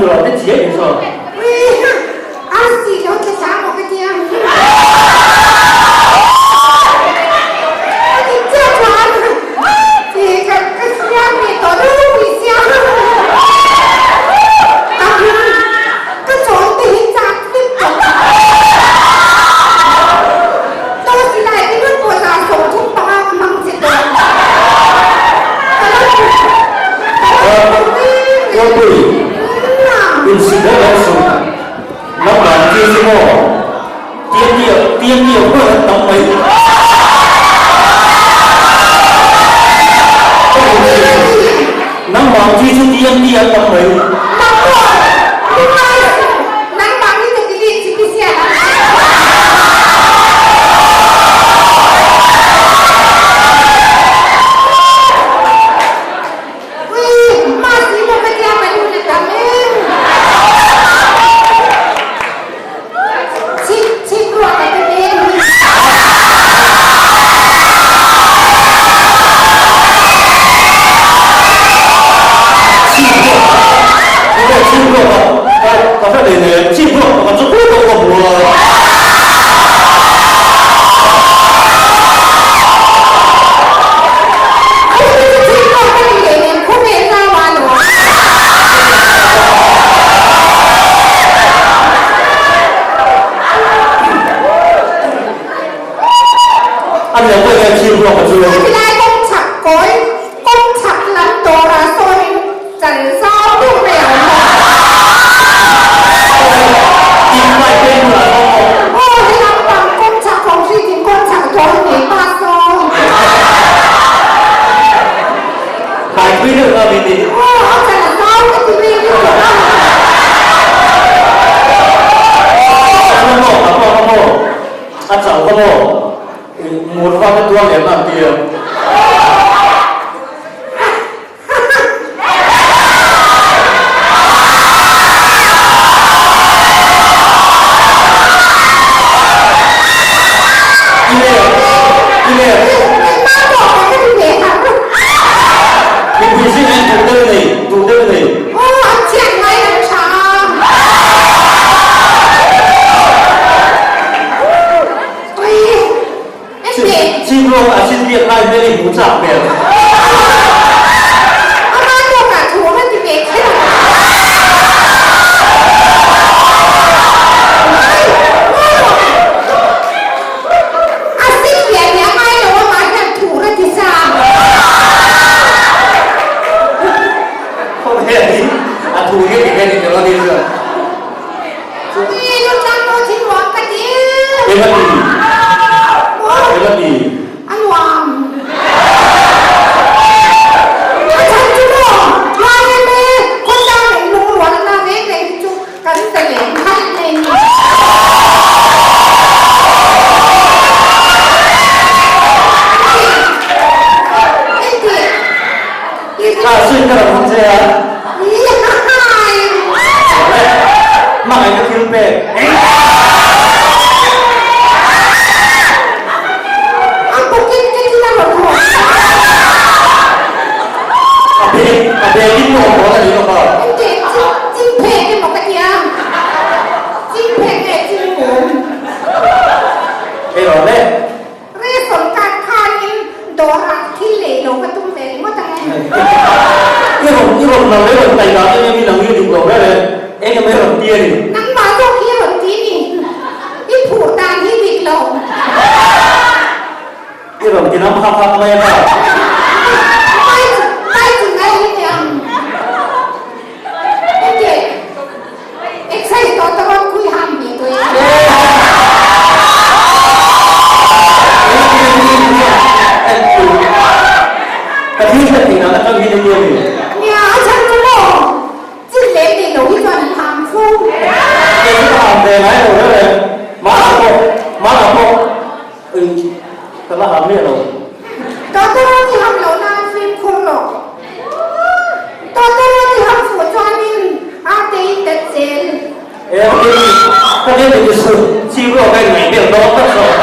tiraw te chiah in saw. Arsi lo tla sa maw ka tia. Ka ti chiah chuan ti ka ka siam ve tawh ropui sia. Ka hlim ka chawl te hi chak vek tawh. Tawh silai te lut pawh 35 ka hmang che tawh. Ka lo ka lo phur reng reng. Insi deuh reng suh. Nangmah chi chu maw? Tiang tiang tiang pawh an tam mai. Nangmah chi chu tiang tiang an tam mai. Ka hre leh nen chip ruak pakhat chu pawh ka hmu a. A lian pawh hian chip ruak a chu. Tin mai te bulah sawn maw? Khai pui deuh kha min ti. Chuan maw, a pawh kha maw, a chauh kha maw, ngur vak a tuar lem ang tia. Mipui zing in duh deuh nei, duh deuh nei. Chim ruang ah sin biak lai hmel i hmu chak hmel. Khawvel hi a thu hi ti hian i tel a ni chuan. Eng a ti? Eng a ti? Kha suit ka rawn hawng che a. Hmangaih ka thil pek. A bag, a bag in maw hawn a ni bawk a. Hei rawn le. I rawn i rawn lo i rawn tai dan em em i lang i dik lo ber e, eng emaw i rawn ti a ni. I rawn ti lam hak hak mai a kha. Ka thil hriat theih dan atang hian enge a ni? Kei chu ka ham ve ngai lo reng reng. Mahna pawh, mahna pawh ka la ham miah lo. E ka nia ni chu chi ruak a in ngaih vel dawn tak zawk.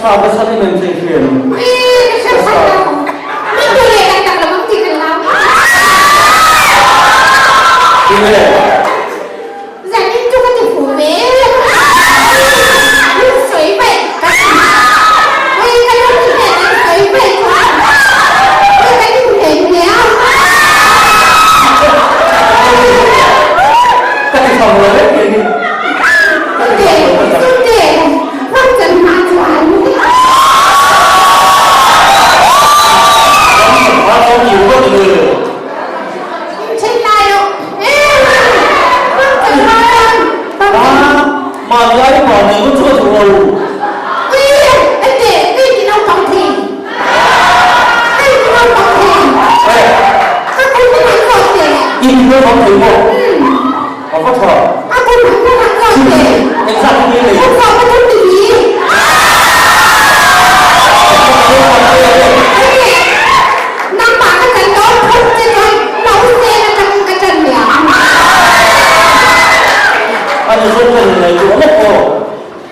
sa nasa em em che i hria em? Ka sa. Min tu leh tak tak lo ang tih ka hlau. Tinge? Zanin chu ka ti fuh ve. Min sawi vaih ka ti. Ui ka lo ti hle min sawi vaih chuan. Ui ka ti hle hle a. Ka ti tham lo vek tih hi. Chute, chute, vak chan hma chuan. Then lai lo. Vak chan hma chuan. Mahni ai mahni chu chu a duh lo. Ui, ente, kei ti naupang thei. Kei ti naupang thei. Ka kum in an zawt teh. I ti naupang thei maw? A va tha. A kum an kum an zawt teh. Engzat kum nge nei? Kum zawh ka tum ti hi. Enge nangmah ka chan dawn phawt che chuan nausên atangin ka chan leh ang. A ni zawk ka ni ngaihtuah lawk aw.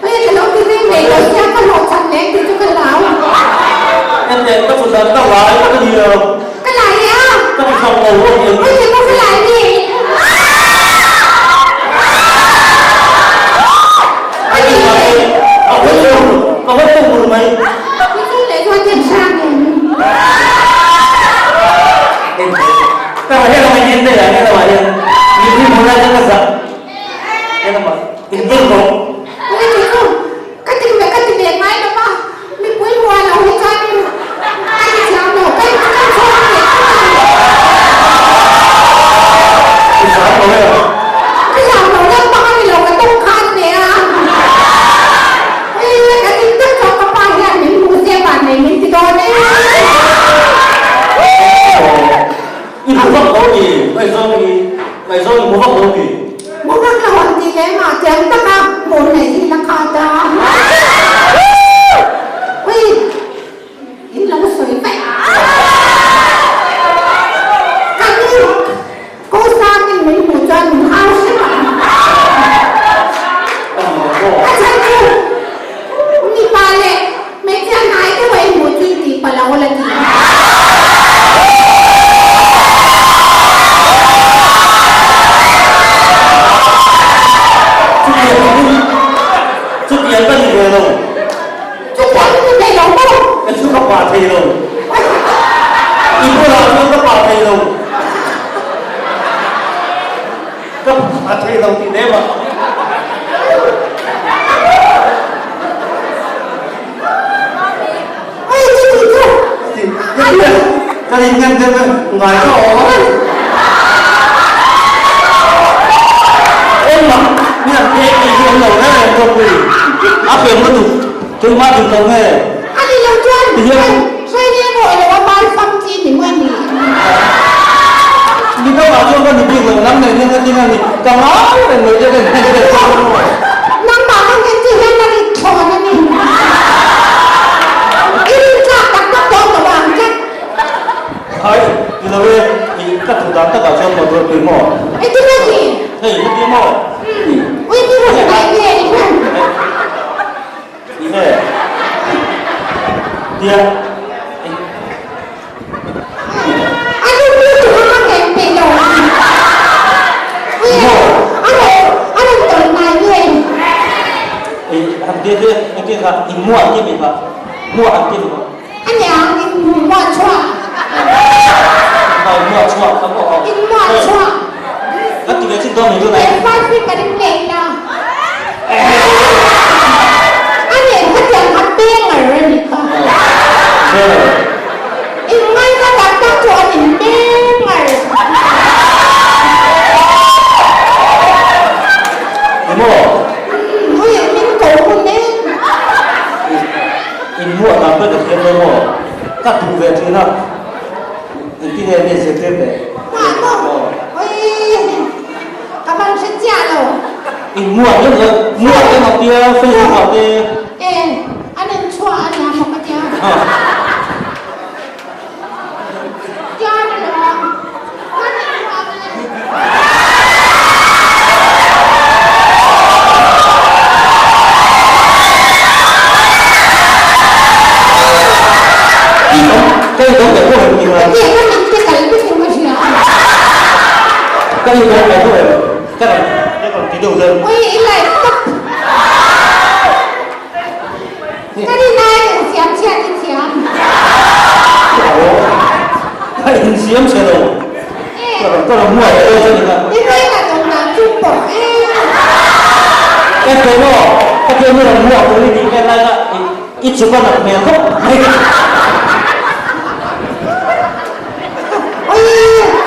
Hei ka lo ti reng nei lo sia ka hlawh chak leh tih chu ka hlau. Enge ka chu dan ka lai ka ni a. Ka lai a. Ka ti chak lo a ni. Hei ka ka lai ni. A ni a hawi ka hawi tung ur mai. Ni chu leh chuan chen hrang em. Ka he lamah hian te he lamah hian mi hi hmu lai ka zak. He lamah in dur bawk. Ui chu chu ka ti ve ka ti ve ngai lo va mipui hmuh lo hi chuan ka ti thiam lo ka ka chhuak ve tlat a. I zam lo em? Ka zam lo lampang a ni lo ka tawng kha a ni ve a. Ui ka ti tak chuan ka pa hian min hmu se van nei min ti dawn e. I hmu vak lo mi? Ngaihzawng i ngaihzawng i hmu vak lo mi? Hmu vak lo ang tih leh mah tiang taka hmuh neih hi la khat a. Ui, in lo sawi vaih a. Ka nu ko sangin min hmuh chuan min hau hrep ang. A chhan chu mipa leh Hmeichhia hnai deuh a i hmuh chu i tih palh a awl a ti a. Chutiang ka ni ve lo. Chutiang ka ni ve lo maw? Ka chu ka pah thei lo. I bulah chuan ka pah thei lo. Ka pah thei lo tih lem a. Ka rin ngen deuh e, ngai ka awm. Engmah mian pek tih hi awm lo reng reng pawh pui. A pem lutuk, keimah dik lo nge? A ni lo chuan hruai emaw elo a mal fam chi ni maw ni? Mi dangah chuan ka ni bik lo, nang nen hian ka ti nge ni, ka ngai reng mai che ka ni nge chuan. Nangmah ka ngen che hian a rit thlawn a ni. I rin tlak tak tak dawn lo ang che. Hai, ti lo e, i ka duh dan takah chuan motor pui maw? I ti nge ni? Hei, ka ti maw? Ui, mi rawn ngaih nge i hman? Ti nge? Tia. A nu pu chu a hmang em peih lo ang. Ui a rawn a rawn tawlh ngai nge? Ei han tia te engtin kha in muah an ti mi kha muah an ti mi kha. A niang in muah chhuah. Ai muah chhuah kha maw. In muah chhuah. Kan ti ve chin dawn ni tunah. He five finger in neih la. A nih hetiang kha banger a nih kha. In ngaihna tak tak chu an in banger. Ni maw? Ui min ko hun e. In muah dan pawh ka thiam lo maw? Ka duh ve thin a. Engtin nge min zirtir teh? Mah maw? Ui ka ban hre chiah lo. In muah em lo, muah em ang tia Facebook ah te. E, an in chhuah a nia maw ka tia. Tia na lo ang. Kan in muah ka le. Ka i dawn mai tho em? Ka rawn ka rawn ti deuh zel. Ui i like tawp. Ka rin ai in siam chhiat i thiam. Aw ka in siam chhe lo. Ka rawn ka rawn muai dawn che nia. I rin a awm dan chu pawh em. Ka pe maw? Ka pe mi rawn muak tur i tih vel lai kha i chuk a nat hmel khawp mai. Ui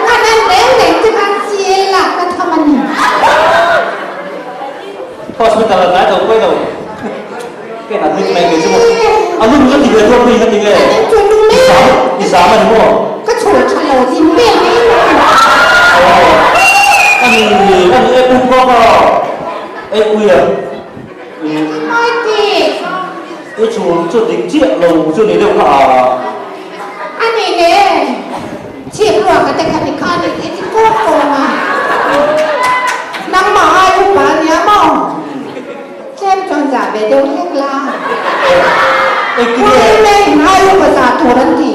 ka en reng reng che khan CA lak ka tham a ni. Hospital a tlai lo pawi lo. Ka en admit mai ve chu maw. A lum ka ti ve tuar pui ka ti nge. I zam i zam a ni maw? Ka chhul tha lo din vel mai mai. Aw a ni a ni e pum kawk a e ui a. I chhul chu dik chiah lo chu ni deuh kha a. A ni le chhip ruak a te kha ni khan i ti kawk kawng a. Nangmah ai upa a nia maw? Tlem chuan zah ve deuh hlek la. Ui mei in ai upa zah tur an ti.